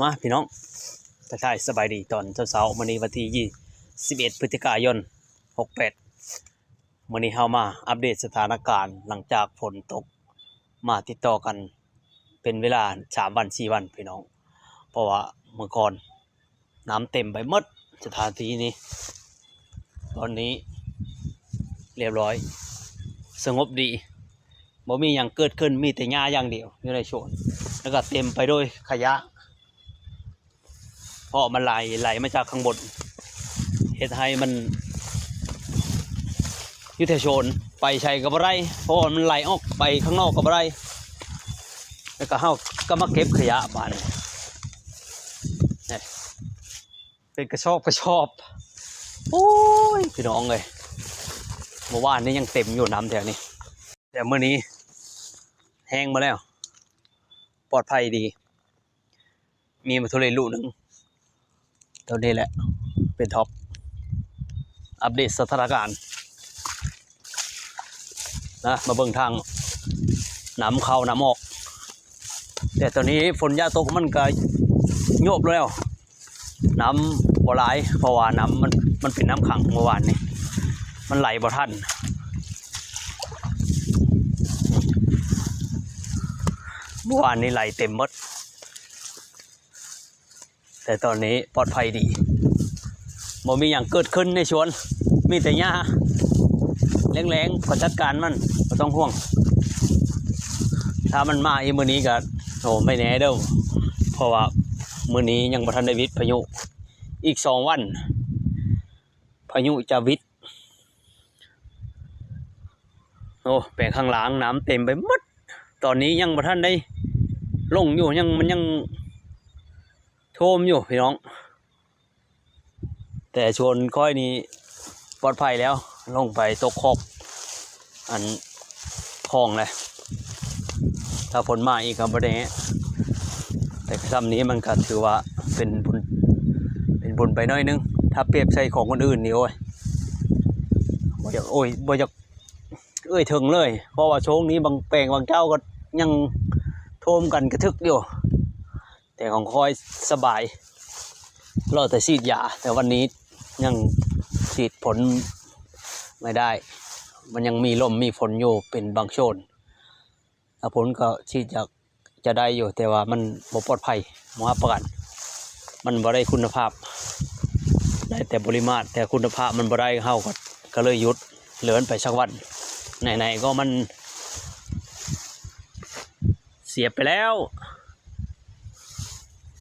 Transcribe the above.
ມາພີ່ນ້ອງ ທັກທາຍສະບາຍດີຕອນເຊົ້າໆ ມື້ນີ້ວັນທີຊາວເອັດ ພຶດສະຈິກາຍົນ ຫົກແປດ ມື້ນີ້ເຮົາມາອັບເດດສະຖານະການ ຫຼັງຈາກຝົນຕົກມາຕິດຕໍ່ກັນເປັນເວລາສາມວັນ ສີ່ວັນພີ່ນ້ອງ ເພາະວ່າມື້ກ່ອນ ນ້ຳເຕັມໄປໝົດສະຖານທີ່ນີ້. ຕອນນີ້ຮຽບຮ້ອຍ ສະຫງົບດີ ບໍ່ມີຫຍັງເກີດຂຶ້ນ ມີແຕ່ຫຍ້າຢ່າງດຽວຢູ່ໃນສວນ ແລ້ວກໍເຕັມໄປດ້ວຍຂະຫຍະ ເພາະມັນໄຫຼ ໄຫຼມາຈາກຂ້າງບົນ ເຮັດໃຫ້ມັນຢູ່ແຖວສວນ ໄປໃສກໍບໍ່ໄດ້ ເພາະວ່າມັນໄຫຼອອກໄປຂ້າງນອກກໍບໍ່ໄດ້ ແລ້ວກໍເຮົາກໍມາເກັບຂະຫຍະບາດນີ້ ເປັນກະສອບກະສອບ ໂອ້ຍ ພີ່ນ້ອງເອີຍ ເມື່ອວານນີ້ຍັງເຕັມຢູ່ນ້ຳແຖວນີ້ ແຕ່ມື້ນີ້ແຫ້ງໝົດແລ້ວ ປອດໄພດີ ມີມາທຸເລດລູກໜຶ່ງ ໂຕນີ້ແຫຼະເປັນທັອບ ອັບເດດສະຖານະການ ນະ ມາເບິ່ງທາງນ້ຳເຂົ້ານ້ຳອອກ ແຕ່ຕອນນີ້ຝົນຢ່າຕົກມັນກະໂຍບແລ້ວ ນ້ຳບໍ່ຫຼາຍ ເພາະວ່ານ້ຳມັນ ມັນເປັນນ້ຳຂັງເມື່ອວານນີ້ ມັນໄຫຼບໍ່ທັນ ເມື່ອວານນີ້ໄຫຼເຕັມໝົດ. ແຕ່ຕອນນີ້ປອດໄພດີ ບໍ່ມີຫຍັງເກີດຂຶ້ນໃນສວນ ມີແຕ່ຫຍ້າ ແລ້ງໆ ກໍຈັດການມັນ ບໍ່ຕ້ອງຫ່ວງ ຖ້າມັນມາອີກມື້ນີ້ກໍ ໂອ້ ບໍ່ແນ່ເດີ້ ເພາະວ່າມື້ນີ້ຍັງບໍ່ທັນໄດ້ວິດພາຍຸ ອີກສອງວັນ ພາຍຸຈະວິດ ໂອ້ ແປງຂ້າງຫຼັງນ້ຳເຕັມໄປໝົດ ຕອນນີ້ຍັງບໍ່ທັນໄດ້ລົງຢູ່ ຍັງ ມັນຍັງຖ້ວມຢູ່ພີ່ນ້ອງ ແຕ່ສວນຂ້ອຍນີ້ປອດໄພແລ້ວ ລົງໄປຕົກຂອບອັນ ຄອງແຫຼະ ຖ້າຝົນມາອີກກໍບໍ່ໄດ້ແຮະ ແຕ່ຊ່ຳນີ້ມັນກໍຖືວ່າເປັນບຸນ ເປັນບຸນໄປໜ້ອຍໜຶ່ງ ຖ້າປຽບໃສ່ຂອງຄົນອື່ນນີ້ ໂອ້ຍ ບໍ່ຢາກ ໂອ້ຍ ບໍ່ຢາກເອີ່ຍເຖິງເລີຍ ເພາະວ່າຊ່ວງນີ້ບາງແປງບາງເຈົ້າກໍຍັງຖ້ວມກັນກະທຶກຢູ່ ແຕ່ຂອງຂ້ອຍສະບາຍ ລໍແຕ່ສີດຢາ ແຕ່ວັນນີ້ຍັງສີດຜົນໄມ່ໄດ້ ມັນຍັງມີລົມມີຝົນຢູ່ເປັນບາງໂຊນ ແລ້ວຜົນກໍສີດຢາຈະໄດ້ຢູ່ ແຕ່ວ່າມັນບໍ່ປອດໄພ ບໍ່ຮັບປະກັນ ມັນບໍ່ໄດ້ຄຸນນະພາບ ໄດ້ແຕ່ປະລິມານ ແຕ່ຄຸນນະພາບມັນບໍ່ໄດ້ ເຮົາກໍ ກໍເລີຍຢຸດ ເລື່ອນໄປສັກວັນ ໄຫນໆ ກໍມັນ ເສຍໄປແລ້ວ